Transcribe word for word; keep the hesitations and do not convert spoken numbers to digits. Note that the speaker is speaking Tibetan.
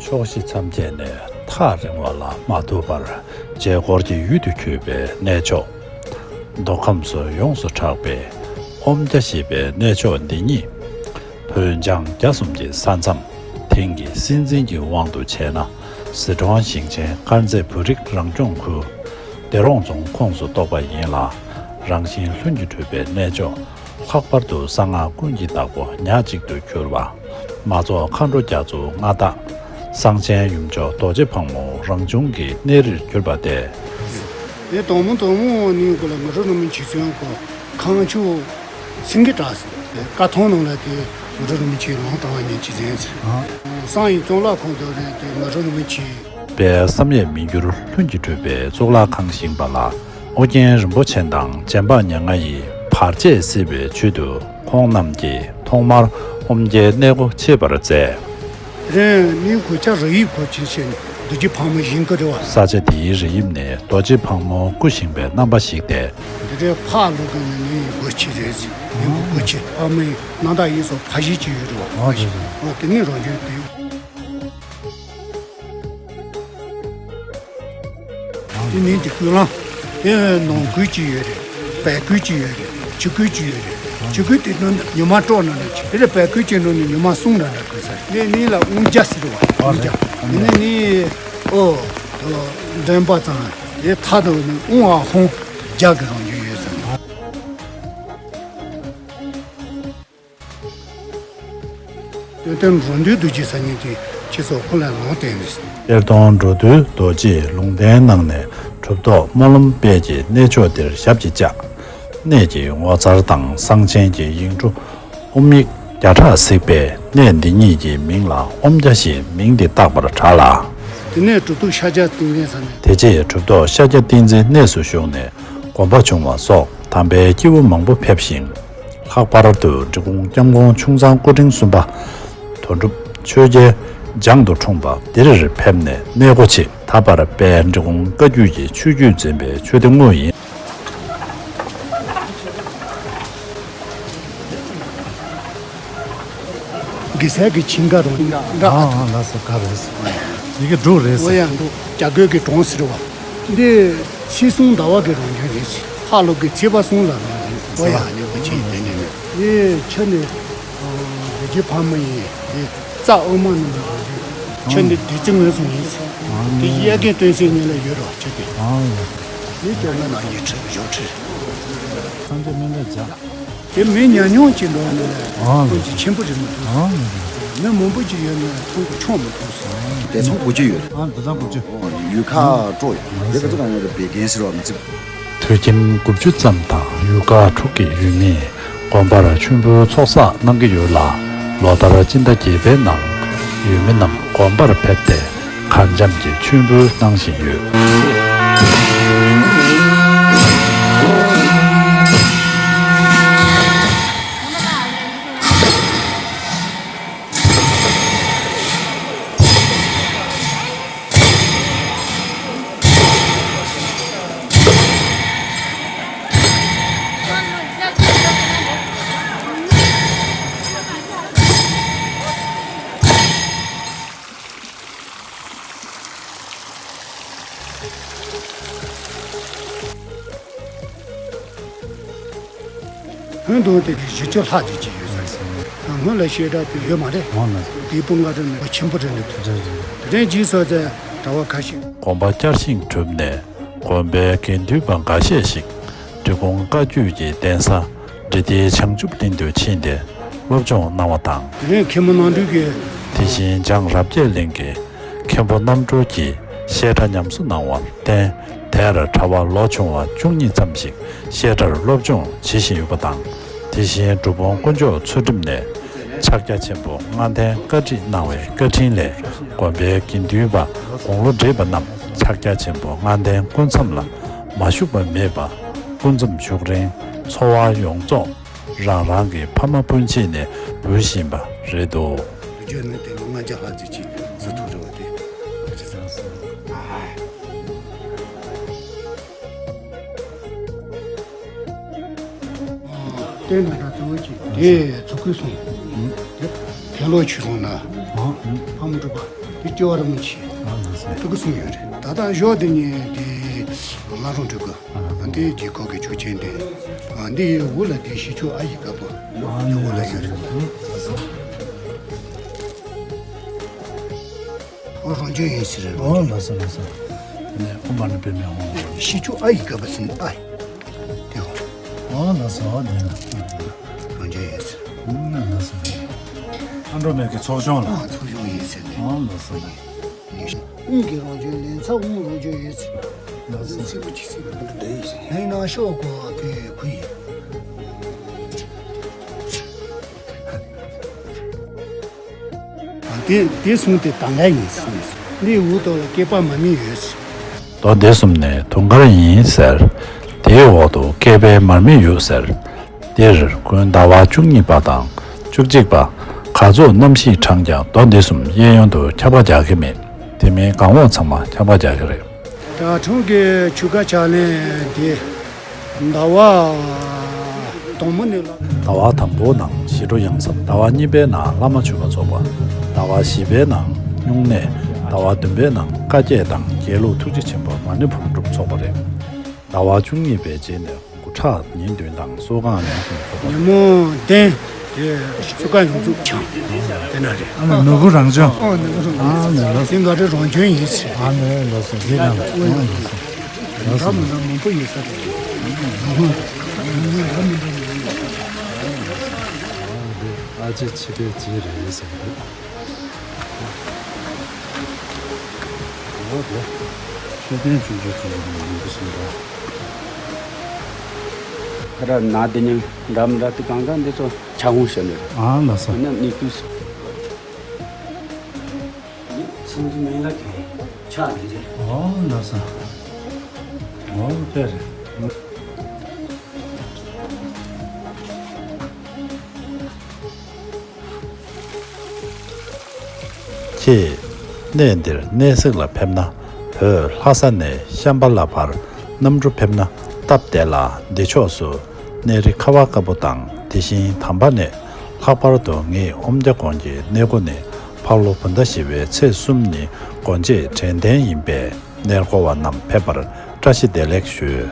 ཕྱོགས་བཞི་མཚམས་བརྒྱད་ནས་ཐག་རིང་བ་ལ་མ་ཐུག་པར་མཇལ་སྐོར་གྱི་ཡུལ་དུ་གྱུར་པའི་གནས་མཆོག་མདོ་ཁམས་སུ་ཡོངས་སུ་གྲགས་པའི་ཨོམ་རྒྱ་ཞེས་པའི་གནས་མཆོག་འདི་ཉིད། བོད་འཇང་རྒྱ་གསུམ་གྱི་ས་མཚམས་དེང་གི་སྲིད་འཛིན་གྱི་དབང་དུ་བྱས་ན། ཟི་ཁྲོན་ཞིང་ཆེན་དཀར་མཛེས་བོད་རིགས་རང་སྐྱོང་ཁུལ་སྡེ་རོང་རྫོང་ཁོངས་སུ་གཏོགས་པ་ཡིན་ལ། རང་བཞིན་ལྷུན་གྱིས་གྲུབ་པའི་གནས་མཆོག་ལྷག་པར་དུ་གསང་སྔགས་ཀུན་གྱི་བདག་པོ་ཉག་གཅིག་ཏུ་གྱུར་པ། མ་ཚོགས་མཁའ་འགྲོ་རྒྱ་མཚོའི་མངའ་བདག་གསང་ཆེན་ཡུམ་མཆོག་རྡོ་རྗེ་ཕག་མོ་རང་བྱུང་གི་གནས་རིར་གྱུར་པ་སྟེ། དེ་དང་མོ་དང་མོ་ནི་གོ་ལ་ང་རོ་རུ་མི་ཆི་ཚོན་གོ་ཁང་ཆུ་སིང་གི་བྲག་ཟེར། ཀ་ཐོང་ནང་ལ་དེ་ང་རོ་རུ་མི་ཆི་ལོང་བཏང་བ་ཉིན་ཆི་ཚན་ཟེར། སང་ཡི་གཙུག་ལག་ཁང་དུ་རེད་དེ་ང་རོ་རུ་མི་ཆི། པའི་བསམ་ཡས་མི་འགྱུར་ལྷུན་གྱིས་གྲུབ་པའི་གཙུག་ལག་ཁང་བཞེངས་པ་ལ། ཨོ་རྒྱན་རིན་པོ་ཆེ་དང་རྗེ་འབངས་མྱ་ངན་ཡིས་བར་ཆད་སེལ་བའི་ཆེད་དུ་ཁོང་རྣམས་ཀྱིས་ཐོག་མར་ཨོམ་རྒྱའི་གནས་སྒོ་ཕྱེས་པར་མཛད། རེད། ནི་གོ་ཆ་ར་ཡིབ་གོ་ཆེ་ཆེ་རྡོ་རྗེ་ཕག་མོ་བཞེངས་ཀྱི་རེད་བ། ས་ཆ་དེའི་ར་ཡིབ་ནི་རྡོ་རྗེ་ཕག་མོ་སྐུ་བཞེངས་པའི་རྣམ་པ་ཞིག་སྟེ། འདི་རེད་ཕག་ལུག་གི་ནི་ནི་སྒོ་ཆེ་རེད། ནི་གོ་སྒོ་ཆེ་ཕག་མོའི་རྣམ་དག་ཡིན་སོགས་ཕ་གཞིས་ཀྱི་ཡོད་རེད་བ། ཨོ་དེ་ནི་རང་བྱོན་དེ། དེ་ནི་དེ་ཀུན་ལང་། དེ་ནང་ཁུལ་གྱི་ཡོད་རེད། བལ་ཁུལ་གྱི་ཡོད་རེད། ཆུ་ཁུལ་གྱི་ཡོད་རེད། ཆུ་ཁུལ་དེ་ནང་ཉི་མ་དཀྲོག་ན་འདྲ་ཆེ། དེ་ལ་བལ་ཁུལ་གྱི་ནང་ནས་ཉི་མ་གསུམ་འདྲ་འདྲ་དགོས་ས་རེད། ནི་ནི་ལ་ཨུང་རྒྱ་ཟེར་བ་ཨུང་རྒྱ། ནི་ནི་ནི་ཨོ་འདྲེན་པ་ཙང་དེ་ཐ་དང་ནི་ཨུང་ཨ་ཧོང་རྒྱ་གི་རང་རྒྱུ་ཡོད་ས་རེད། གཏེར་སྟོན་འགྲོ་འདུལ་རྡོ་རྗེ་ཟེར་མཁན་དེ་ཁྱེད་ཚོ་ཁོ་ལ་ལུང་བསྟན་ནས། གཏེར་སྟོན་འགྲོ་འདུལ་རྡོ་རྗེས་ལུང་བསྟན་གནང་ནས་གྲུབ་ཐོབ་སྨོན་ལམ་དཔལ་གྱིས་གནས་མཆོག་འདིར་ཞབས་ཀྱིས་བཅགས། གནས་ཀྱི་ངོ་མཚར་དང་གསང་ཆེན་གྱི་ཡིག་འབྲུ་ཨོམ་ཡིག་བརྒྱ་ཕྲག་གཟིགས་པས་གནས་འདི་ཉིད་ཀྱི་མིང་ལ་ཨོམ་རྒྱ་ཞེས་མིང་འདི་བཏགས་པར་གྲགས་ལ། དེ་ནས་གྲུབ་ཐོབ་ཤཱཀྱ་ཏིང་འཛིན་ཟེར་ནས། དེ་རྗེས་གྲུབ་ཐོབ་ཤཱཀྱ་ཏིང་འཛིན་གནས་སུ་བཞུགས་ནས་དགོངས་པ་བྱུང་བ་སོགས་དམ་པའི་སྐྱེས་བུ་མང་པོ་ཕེབས་ཤིང་། ལྷག་པར་དུ་འབྲི་གུང་སྐྱབས་མགོན་ཆུང་ཚང་སྐུ་ཕྲེང་གསུམ་པ་དོན་གྲུབ་ཆོས་རྒྱལ་འཇང་དུ་འཁྲུངས་པ་འདིར་ཕེབས་ནས་གནས་སྒོ་ཕྱེ། ད་བར་དཔལ་འབྲི་གུང་བཀའ་བརྒྱུད་ཀྱི་ཆོས་བརྒྱུད་འཛིན་པའི་ཆོས་སྡེ་དངོས་ཡིན། དགེ་སའི་གི་ཆིང་ག་རོང་འདྲ། ཨ་ཨ་ལ་སོ་ག་རེད། ཡི་གེ་འབྲུག་རེད། ཨོ་ཡ་འབྲུག་རྒྱ་གོས་ཀྱི་གྲོང་ཟེར་བ། འདི་ཚེས་གསུམ་ཟླ་བ་གི་རང་བྱོན་རེད། ཧ་ལོ་གི་ཚེས་པ་གསུམ་ལ་རང་བྱོན་ཟེར་བ། ཨོ་ཡ་ནི་བུ་ཆེ་དེ་ནི་ནི། ཡེ་ཆ་ནི་རྡོ་རྗེ་ཕག་མོ་ཡིན། ཡེ་རྩ་ཨོ་མ་ནི་མི་རང་བྱོན། ཆ་ནི་བདུད་རྩི་མངོན་སུམ་ཡིན། དེ་གཡས་རྒན་སྟོན་སའི་ཉིན་ལ་ཡོད་རོགས་ཆ་དེ། ཨ་ཡ། ཡེ་ཅོ་ན་ན་ཡེ་ཁྲི་བཞོ་ཁྲི། སངས་རྒྱས་སྨན་བླའི་ལྗགས། དེ་མི་ཉམས་མྱོང་ཅིག་འགྲོ་ནས་ཨང་། ཁོང་ཅིག་ཆེན་པོ་རེད་མི་ཐུབ། ཨང་། མི་མང་པོ་ཅིག་ཡོད་ནས་ཁོང་གི་ཆོག་མི་ཐུབ་སོང་། དེ་ཚོ་དགུ་བཅུ་ཡོད། ཨང་། དེ་ཚོ་དགུ་བཅུ། ཡུལ་ཁ་དཀྲོག་ཡོད། དེ་ག་ཚོད་གང་ཡོད་རེད་བེ་རྒན་ཟེར་བ་མི་ཚིག་དུས་ཁྱིམ་དགུ་བཅུ་ཙམ་དང་ཡུལ་ཁ་དྲུག་གི་ཡུལ་མིས་དགོན་པར་མཆོད་འབུལ་ཚོགས་བསགས་གནང་གི་ཡོད་ལ། ལོ་ལྟར་སྤྱི་ཟླ་བརྒྱད་པའི་ནང་ཡུལ་མི་རྣམས་དགོན་པར་ཕེབས་ཏེ། གར་འཆམ་གྱི་མཆོད་འབུལ་གནང་བཞིན་ཡོད། ཧོན་དུ་དེ་གི་བཞི་བཅུ་ལྷག་ཅིག་ཅིག་ཡོད་ས་རེད། སྔོན་ལ་བཤད་གྲྭ་དེ་ཡོད་མ་རེད། འོང་ན། དེའི་དཔུང་ང་རེ་ནས་ཆེན་པོ་རེད་འདུག་རེད་རེད། དེ་རིང་རྗེས་སོ་ཚེ་གྲྭ་བ་ཁ་ཤས། དགོན་པ་བསྐྱར་བཞེངས་གྲུབ་ནས་དགོན་པའི་དགེ་འདུན་པ་འགའ་ཤས་ཤིག་འབྲི་གུང་བཀའ་བརྒྱུད་ཀྱི་གདན་ས་འབྲི་ཏའི་བྱང་ཆུབ་གླིང་དུ་ཕྱིན་ཏེ་སློབ་སྦྱོང་གནང་བ་དང་། དེ་རིང་མཁན་པོ་རྣམ་གྲོལ་གྱི། དེ་བཞིན་འཇང་རབ་རྒྱས་གླིང་གི་མཁན་པོ་རྣམ་གྲོལ་གྱིས་བཤད་གྲྭ་ཉམས་གསོ་གནང་བར་བརྟེན། དེར་གྲྭ་བ་ལོ་ཆུང་བ་བཅུ་གཉིས་ཙམ་ཞིག་བཤད་གྲྭར་སློབ་སྦྱོང་བྱེད་བཞིན་ཡོད་པ་དང་། དེ་བཞིན་སྒྲུབ་དཔོན་དཀོན་མཆོག་ཚུལ་ཁྲིམས་ནས་ཕྱག་རྒྱ་ཆེན་པོ་ལྔ་ལྡན་བཀའ་ཁྲིད་གནང་བའི་བཀའ་དྲིན་ལས། དགོན་པའི་དགེ་འདུན་པ་དགུང་ལོ་བགྲེས་པ་རྣམས་ཕྱག་རྒྱ་ཆེན་པོ་ལྔ་ལྡན་སྐུ་མཚམས་ལ་མ་ཞུགས་པ་མེད་པར་སྐུ་མཚམས་བཞུགས་རིང་འཚོ་བ་ཡོངས་རྫོགས་རང་རང་གི་ཕ་མ་སྤུན་མཆེད་ནས་འབུལ་བཞིན་པ་རེད་འདུག་བརྗོད་ནི་དེ་ལོ་ལྔ་བརྒྱ་ལྷག་ཙམ་ཅིག་ཟིན་ཐུབ་རེད་བ་དེ། ཨ་ཅེ་ཟེར་སོང་། རྟེན་ན་ད་གཙོ་བོ་ཅིག་དེ་ཚུགས་ཀུན་སོང་། དེ་ལོ་ཆུ་སོང་ན། ཨ། ཕག་མོ་གྲུ་པ་དེ་ཅོ་བ་ར་མོ་ཆེ། ཨ་ལགས་སོ། ཕྲུ་གུ་གསུམ་ཡོད་རེད། ད་ལྟ་ཞོགས་དེ་ཉིད་དེ་བླ་རུང་ཕྲུ་གུ། ཨ་འདི་རྗེས་ཁོག་གི་ཆོས་ཆེན་དེ། ཨ་འདི་འུ་ལ་དེ་གཞིས་ཆགས་ཨ་ཡི་དགའ་པོ། ཨ་འདི་འུ་ལ་ཟེར། ཨོ་རང་ཆོས་ཡིན་ཟེར་རེད། ཨོ་ལགས་སོ་ལགས་སོ། དེ་ནས་ཨོཾ་མ་ཎི་པདྨེ་ཧཱུྃ། གཞིས་ཆགས་ཨ་ཡི་དགའ་པོ་ཟེར་ཨ་ཡི། དེ་ཧོ། ཨོ་ལགས་སོ། ཨོ་དེ་ན། རང་ཆོས་ཡིན་ཟེར། ཨོ་ལགས་སོ། ཨ་འགྲོ་མེད་ཀྱི་ཚོགས་གཞོང་ལ། ཨ་ཚོགས་གཞོང་ཡིན་ཟེར་ནས། ཨོ་ལགས་སོ། དབུས་ཀྱི་རང་བྱོན་ལན་ཚྭ་དབུས་རང་བྱོན་ཡོད་ཟེར། ལགས་སོ། ཚིག་པོ་གཅིག་ཚིག་པོ་འདི་འདྲ་ཡིན་ཟེར། ལན་ནང་ཤོག་གོ་དེ་ཁུ་ཡིན། དེ་དེ་གསུང་དེ་དང་ག་ཡིན་ཟེར། འདི་འུ་ཏོ་ལ་སྐེད་པ་མར་མེ་ཡོད་ཟེར། རྡོ་འདི་གསུམ་ནི་དུང་དཀར་ཡིན་ཟེར། དེའི་འོག་ཏུ་སྐེད་པའི་མར་མེ་ཡོད་ཟེར། འདིར་དགུན་ཟླ་བ་བཅུ་གཉིས་པ་དང་བཅུ་གཅིག་པ། ག་ཚོད་གནམ་གཤིས་གྲང་ཀྱང་རྡོ་འདི་གསུམ་གཡས་གཡོན་དུ་ཁྱབ་པ་རྒྱག་གི་མེད། དེ་མིན་གང་འོག་ཚང་མ་ཁྱབ་པ་རྒྱག་གི་རེད། བྲག་འཕྲང་གི་ཆུ་ཁ་ཕྱག་ལེན་དེ་ཟླ་བ་དང་པོ་ནས་ལ། ཟླ་བ་དང་པོའི་ནང་ཞི་ཁྲོ་ཡང་ཟབ། ཟླ་བ་གཉིས་པའི་ནང་བླ་མ་མཆོད་པ་ཚོགས་པ། ཟླ་བ་བཞི་པའི་ནང་སྨྱུང་གནས། ཟླ་བ་བདུན་པའི་ནང་བཀའ་བརྒྱད་དང་རྒྱལ་གླུ་ཐུགས་རྗེ་ཆེན་པོ་མ་ཎི་བུམ་སྒྲུབ་ཚོགས་པ་རེད། ཟླ་བ་བཅུ་གཉིས་པའི་རྗེས་ནས་དགུ་ཕྲག་ཉིན་བདུན་དང་གསོལ་ཁང་ཡོངས་ཀྱི་ཚོགས་པ། ཉིན་མོ་བདུན་དེ་ཆུ་ཁ་ཡོངས་རྫོགས་ཆང་དེ་ན་རེད། ཨ་ནི་ནོར་བུ་རང་བྱོན། ཨ་ནི་ནོར་བུ་རང་བྱོན། ཨ་ནི་ལགས་སོ། དེ་འགའ་རེ་རང་བྱོན་ཡིན་ཟེར། ཨ་ནི་ལགས་སོ། དེ་ན་ལགས་སོ། འདྲ་མི་འདྲ་མང་པོ་ཡོད་ས་རེད། འདྲ་མི་འདྲ་མང་པོ་ཡོད་ས་རེད། ཨ་ཅེ་ཆི་ཏའི་རྗེས་རེད་ཟེར་གི་འདུག། འོ་དེ། མཆོད་རྟེན་བཅུ་དྲུག་ཅུ་ཡོད་པའི་ཡིན་པ་ཞིག་འདྲ། ཁ་ར་ན་དེ་ཉིན་འདྲ་མི་འདྲ་དེ་གང་གང་འདི་ཚོ་ཕྱག་དབང་ཞུ་ནི་རེད། ཨ་ལགས་སོ། ཡིན་ན་ནི་དུས་སུ། ནི་སུམ་ཅུ་མིན་ལ་གི་ཕྱག་ནི་རེད། ཨོ་ལགས་སོ། ཨོ་དཔེ་རེད། ཁྱེད། གནས་འདིར་གནས་གཟིགས་ལ་ཕེབས་ན། བོད་ལྷ་ས་ནས་ཤམ་བྷ་ལ་བར་གནམ་གྲུ་ཕེབས་ན་སྟབས་བདེ་ལ། འདི་ཕྱོགས་སུ་གནས་རི་ཁ་བ་དཀར་པོ་དང་། དེ་བཞིན་དམ་པ་ནས་ལྷག་པར་དུ་ངེད་ཨོམ་བརྒྱ་དགོན་གྱི་གནས་སྒོ་ནས་ཕག་ལོ་བོད་ཟླ་བཞི་པའི་ཚེས་གསུམ་ཉིན་སྒོ་འབྱེད་དྲན་རྟེན་ཡིན་པས། གནས་སྐོར་བ་རྣམས་ཕེབས་པར་བཀྲ་ཤིས་བདེ་ལེགས་ཞུ།